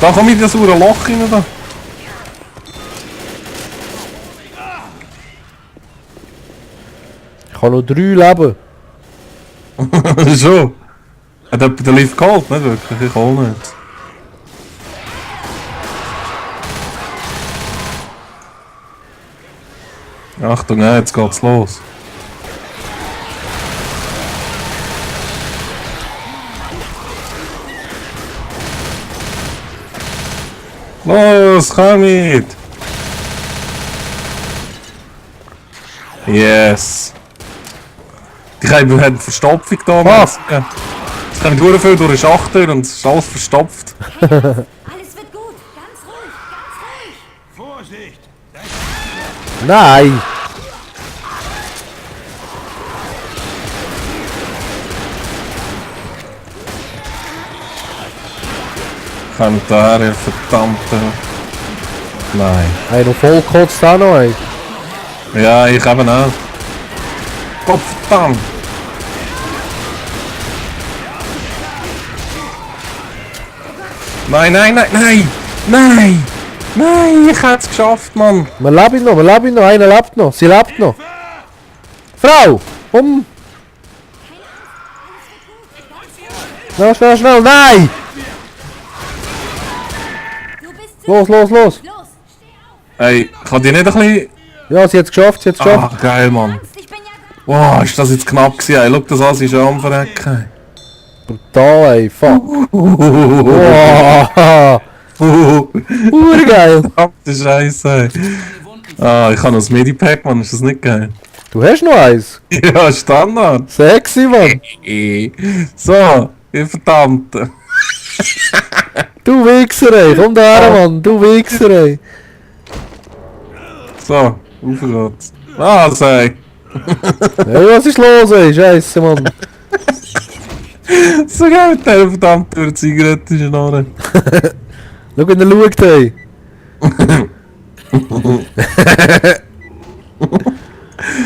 Da komm ich in das saure Loch rein da. Ich habe noch 3 Leben. Schon. Hat jemand den Lift geholt? Nicht wirklich, ich auch nicht. Achtung, jetzt geht's los. Los, komm mit! Yes! Die haben eine Verstopfung da. Was? Es kommt sehr viel durch den Schacht durch und es ist alles verstopft. Alles wird gut. Ganz ruhig, ganz ruhig. Vorsicht! Nein! Kommt da her, verdammte. Nein. Hey, noch voll gekotzt auch noch, ey. Ja, ich eben auch. Gott verdammt! Nein, nein, nein, nein! Nein! Nein, ich hätte es geschafft, Mann! Wir leben noch, einer lebt noch, sie lebt noch. Frau! Komm! Schnell, schnell, schnell, nein! Du bist zu Los, los, los! los. Steh auf. Ey, kann die nicht ein bisschen... Ja, sie hat es geschafft, sie hat es geschafft. Ah, geil, Mann! Ich bin ja da. Wow, ist das jetzt knapp gewesen, ey. Schau das an, sie ist am Verrecken. Brutal, ey, fuck. Wow! Urgeil! Verdammte Scheiße, ey. Ah, ich habe noch das Medipack, Mann, ist das nicht geil? Du hast noch eins? Ja, Standard! Sexy, Mann! So, ihr Verdammte. Du Wichser, ey! Komm da her, Mann! Du Wichser, ey! So, rauf geht's. Also, ey. Hey, was ist los, ey? Scheiße, Mann! So geil mit der verdammten Zigarette schnorren. Schau, wenn er schaut, ey!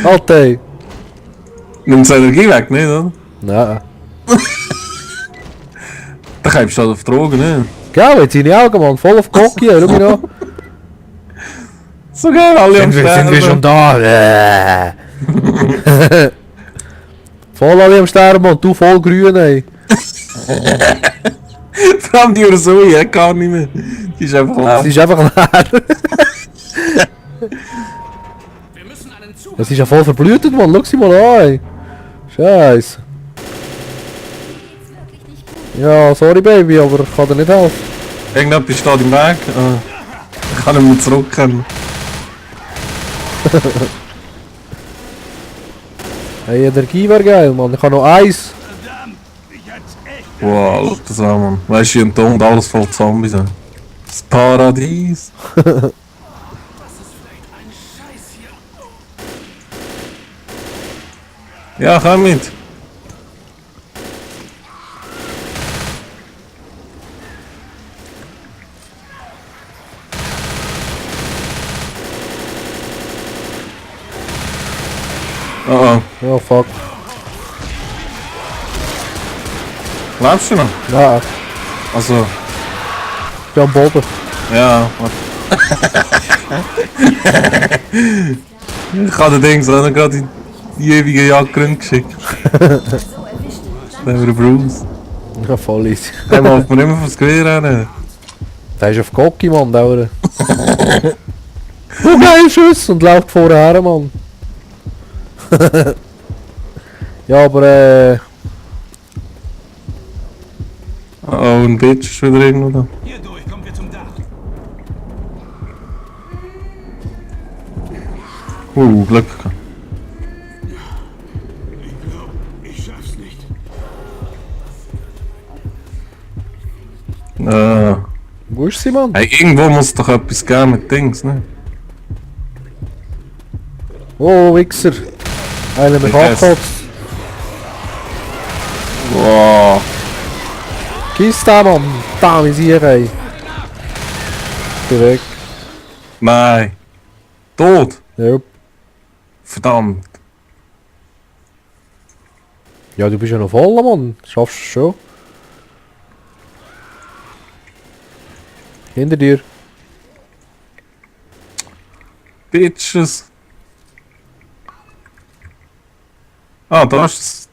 Halt, ey! Nimmt die Energie weg, nicht, oder? Nein. Da kommst du halt auf Drogen, ne? Gell, jetzt seine Augen, Mann! Voll auf Cocky, ey! Schau mich noch! So geil, alle am Sterben. da? Voll alle am Sterben, Mann! Du voll grün, ey! Vor allem die Ursui, ja, gar nicht mehr. Die ist einfach Sie leer. ist einfach leer! Wir müssen einen Zug. Es ist ja voll verblutet, Mann! Schau sie mal an, ey! Scheiße! Ja, sorry, Baby, aber ich kann dir nicht helfen. Irgendetwas steht im Weg. Ich kann nicht mehr zurückkommen. Hey, Energie wäre geil, Mann! Ich habe noch eins! Verdammt! Ich hätt's echt. Wow, schau das an, Mann. Weißt du, hier im und alles voll Zombies. Ey. Das Paradies. Das ist vielleicht ein Scheiß hier. Ja, komm mit. Oh oh. Ja, fuck. Lebst du noch? Ja, Also, ich bin am Boden. ja, warte. Ich habe den Dings auch noch gerade in die ewige Jagd geschickt. Der Bruce. Ja, voll easy. Der läuft mir immer fürs Gewehr rennen. Der ist auf Cocky, Mann, der. Oh, geil, Schuss! Und läuft vorher, Mann. Ja, aber Oh, ein Bitch ist wieder irgendwo da. Hier durch kommen wir zum Dach. Glück gehabt. Ich glaube, ich schaff's nicht. wo ist sie, Mann? Hey, irgendwo muss es doch etwas geben mit Dings, ne? Oh, Wichser. Einer mich Yes. angekotzt. Wow. Kiss den, Mann. Da, wie sie ey. Geh weg. Nein. Tot. Ja. Verdammt. Ja, du bist ja noch voll, Mann. Schaffst du es schon. Hinter dir. Bitches. Ah, da ist es.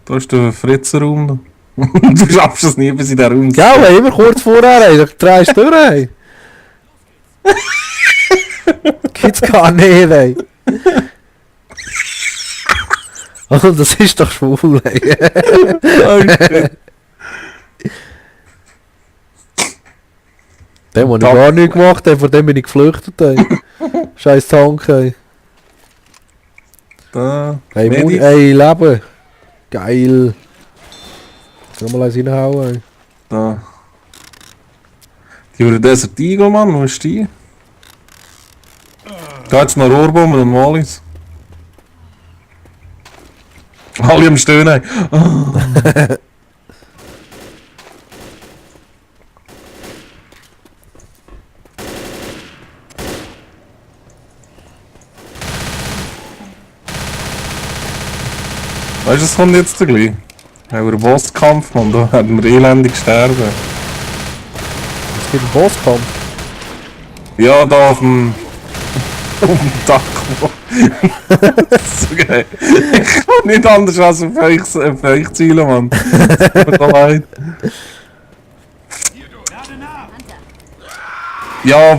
Da ist der Fritzenraum. Du schaffst es nie, bis in den Raum. Ja, ey, immer kurz vorher, ey. Du drehst durch, ey. Gibt's gar nicht, ey. Oh, das ist doch schwul, ey. Okay. Dem habe ich gar nichts gemacht, ey. Von dem bin ich geflüchtet, ey. Scheiß Tank, ey. Da. Ey, Medi. ey, Leben. Geil. Jetzt mal eins reinhauen, ey. Da. Die über den Desert Eagle, Mann, wo ist die? Da hat's noch Rohrbomben und Wallis. Alle am Stöhnen. Oh. Weißt du, es kommt jetzt gleich. Haben wir einen Bosskampf, Mann, da werden wir elendig sterben. Es gibt einen Bosskampf. Ja, da auf dem Dach. So geil. Ich kann nicht anders als auf euch zielen, Mann. Tut mir leid. Lade nach! Ja,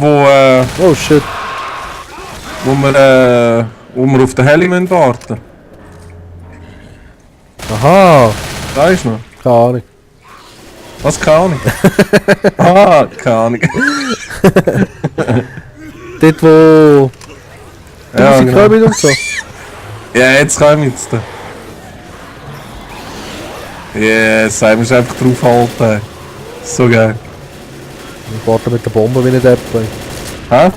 Oh shit. wo wir auf den Heli müssen warten. Aha. Weißt du noch? Keine Ahnung. Was? Keine Ahnung. Ah, keine Ahnung. Dort wo... Ja, Musik genau. kommen und so. Ja, jetzt kommen wir jetzt. Yes, wir müssen einfach draufhalten. So geil. Ich warte mit der Bombe wie ein Depp, ey. Hä?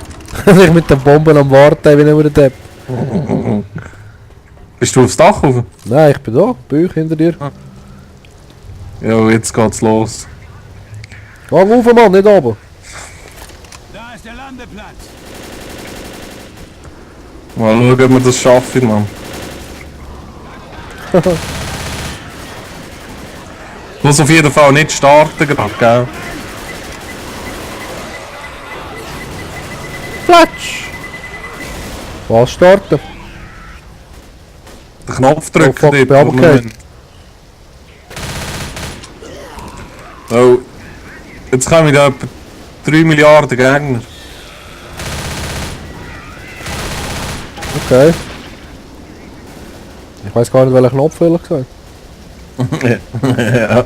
Ich mit der Bombe am Warten wie ein Depp. Bist du aufs Dach rauf? Nein, ich bin da. Bei euch, hinter dir. Ja, jetzt geht's los. Geh rauf, Mann, nicht runter. Da ist der Landeplatz! Mal schauen, ob wir das schaffen, Mann. Ich muss auf jeden Fall nicht starten gerade, gell? Flatsch! Was starten? Den Knopf Oh, drücken fuck, dort, ich bin wo wir runtergefallen. müssen. Oh. Jetzt kommen da etwa 3 Milliarden Gegner. Okay. Ich weiß gar nicht, welchen Knopf ehrlich gesagt. Ja.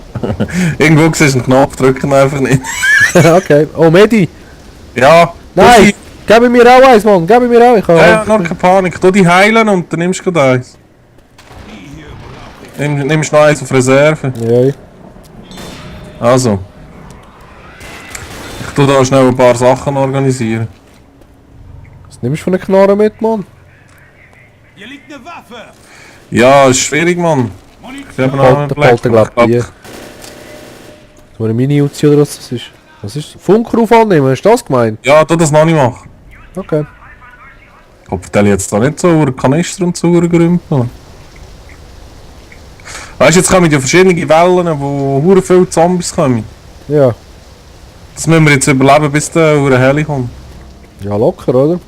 Irgendwo siehst du einen Knopf, drücken einfach nicht. Okay. Oh, Medi! Ja. Nein! Gib mir auch eins, Mann! Gib mir auch! Ich Ja, kann noch keine Panik. Du die heilen und dann nimmst du gerade eins. Nimmst noch eins auf Reserve. Ja. Also. Ich tu da schnell ein paar Sachen organisieren. Was nimmst du für eine Knarre mit, Mann? Hier liegt eine Waffe! Ja, ist schwierig, Mann. Ich habe noch einen Polter, glaub ich, hier. So eine Mini-Uzi oder was das ist? Was ist das? Funkruf annehmen, hast du das gemeint? Ja, tu das noch nicht machen. Okay. Ich hoffe, der jetzt da nicht so über Kanister und so gerümpeln. Weißt du, jetzt kommen ja verschiedene Wellen, wo hure viele Zombies kommen. Ja. Das müssen wir jetzt überleben, bis der über Heli kommt. Ja, locker, oder?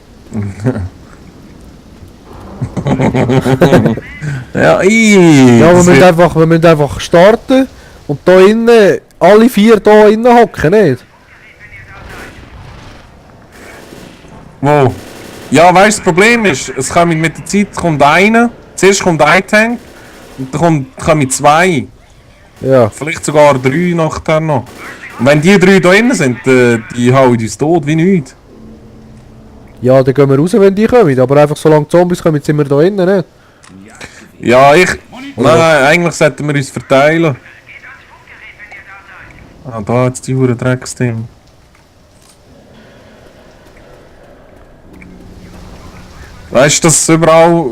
Ja, Ja, wir das müssen, wird- einfach starten und da innen, alle 4 da innen hocken, nicht? Wo? Ja, weißt du, das Problem ist, es kommt mit der Zeit kommt einer, zuerst kommt ein Tank und dann kommen 2, Ja. vielleicht sogar 3 nachher noch. Und wenn die 3 da innen sind, die hauen uns tot wie nichts. Ja, dann gehen wir raus, wenn die kommen, aber einfach solange die Zombies kommen, sind wir da innen, nicht? Ja, Nein, eigentlich sollten wir uns verteilen. Ah, da hat's die hure Drecksding. Weißt du, dass überall,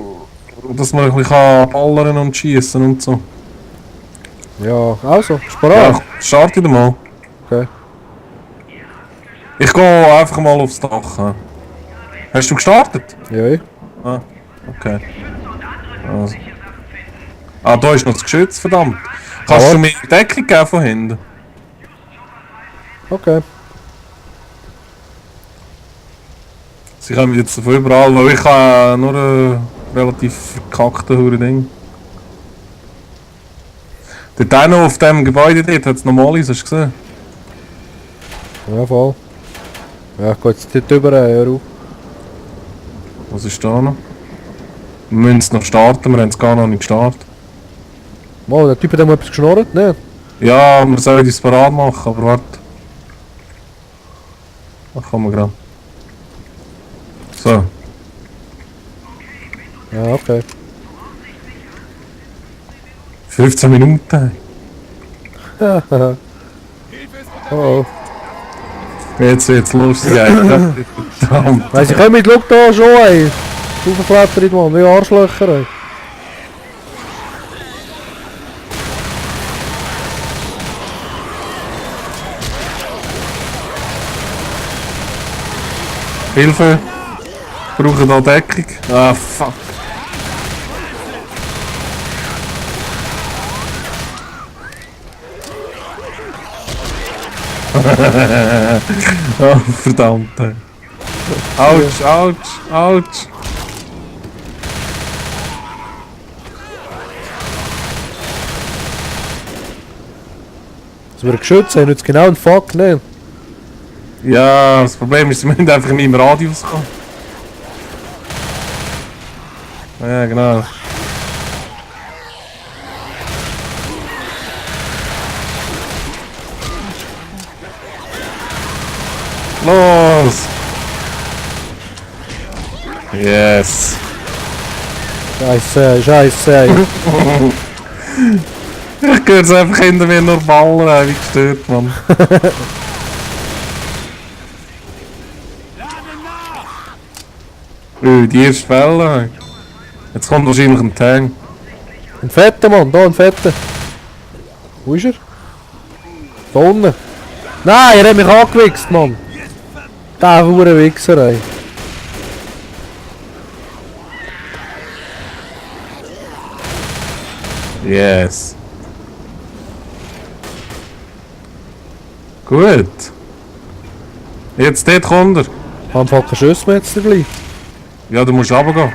dass man ein bisschen ballern und schießen und so. Ja, also, Ja, sparat. starte mal. Okay. Ich gehe einfach mal aufs Dach. Ja. Hast du gestartet? Ja. Ah, okay. Also. Ah, da ist noch das Geschütz, verdammt. Kannst Ja. du mir Deckung geben von hinten? Okay. Sie kommen jetzt von überall, weil ich habe nur einen relativ verkackten Huren-Ding. Dort auch noch auf dem Gebäude dort hat es noch Mollis, hast du gesehen? Ja, voll. Ja, ich geh jetzt dort rüber, hör auf. Was ist da noch? Wir müssen es noch starten, wir haben es gar noch nicht gestartet. Mal, der Typ hat ihm etwas geschnurrt, ne? Ja, wir sollen das parat machen, aber warte. Da kommen wir gerade. So. Ja, okay. 15 Minuten. oh oh. Jetzt wird's lustig, ey. Verdammt. Weiss ich, komm mit, schau da schon, ey. Raufgeklettert, Mann, wie Arschlöcher, ey. Hilfe! Ich brauche da Deckung. Ah, fuck. Oh, verdammt. Ey. Autsch, autsch, autsch. Das wird geschützt, haben jetzt genau einen Fuck, ne? Ja, das Problem ist, sie müssen einfach in meinem Radius kommen. Ja, genau. Los! Yes! Scheiße, scheiße, ey. Ich höre es einfach hinter mir nur ballern, wie gestört, Mann. Die erste Welle. Jetzt kommt wahrscheinlich ein Tank. Ein fetter, Mann, da ein fetter. Wo ist er? Da unten. Nein, er hat mich angewichst, Mann. Der verdammte Wichser, ey. Yes. Gut. Jetzt dort kommt er. Haben fucking Schuss mehr jetzt gleich. Ja, du musst runtergehen.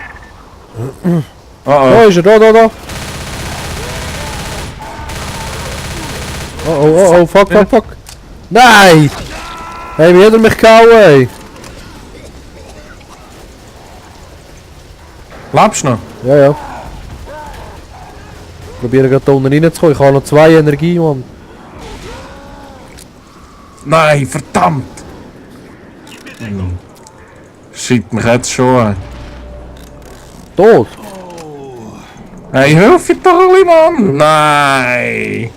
Da ist er, da. Oh, fuck. Nein! Hey, wie hat er mich gehauen, ey? Lebst du noch? Ja. Ich probiere gerade da unten reinzukommen. Ich habe noch 2 Energie, Mann. Nein, verdammt! Shit, mich jetzt schon. Ey. Tot? Hey, hilf mir doch ein bisschen, Mann! Nein!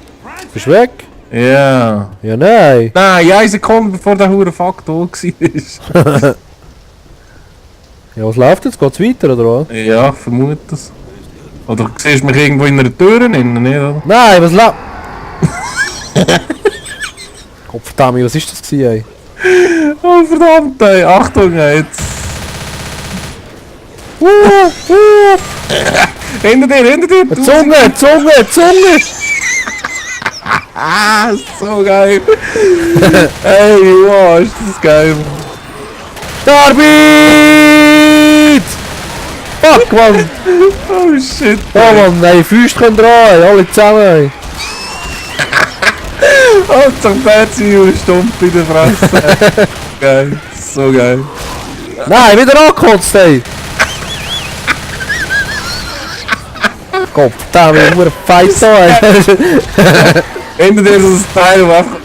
Bist du weg? Ja. Ja, nein. Nein, 1 Sekunde bevor der hure Fuck tot war. Ja, was läuft jetzt? Geht's weiter, oder was? Ja, ich vermute das. Oder siehst du mich irgendwo in einer Tür innen, nicht, oder? Nein, was läuft? Gottverdammt, was ist das gewesen, ey? Oh, verdammt, ey. Achtung, ey, jetzt. Hinter dir! Zunge! Ah, so geil! Ey, wow, ist das geil! Starbit! Fuck, Mann! Oh shit! Oh, Mann, ey, Füße können dran, ey, alle zusammen, ey. Oh, zum Betsy und stumpf in der Fresse! Geil, so geil! Nein, wieder angekotzt, ey! Gottverdammt, nur ein Feind da, ey! Hinter dir ist das Teil, wo einfach.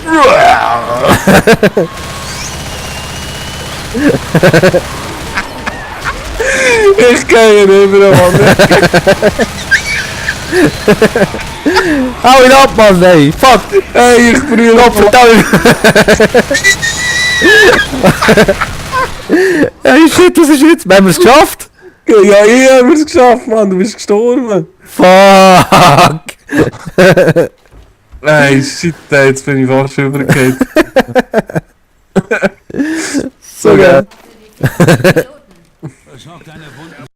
Ich gehe nicht mehr, Mann! Hau ihn ab, Mann, ey! Fuck! Hey, ich brülle! Gottverdammt! Ey, shit, was ist jetzt? Haben wir es geschafft? Ja, ich hab es geschafft, Mann! Du bist gestorben! Fuck! Ey, shit, ey, jetzt bin ich fast übergegangen. So geil. Verschau deine Wunden.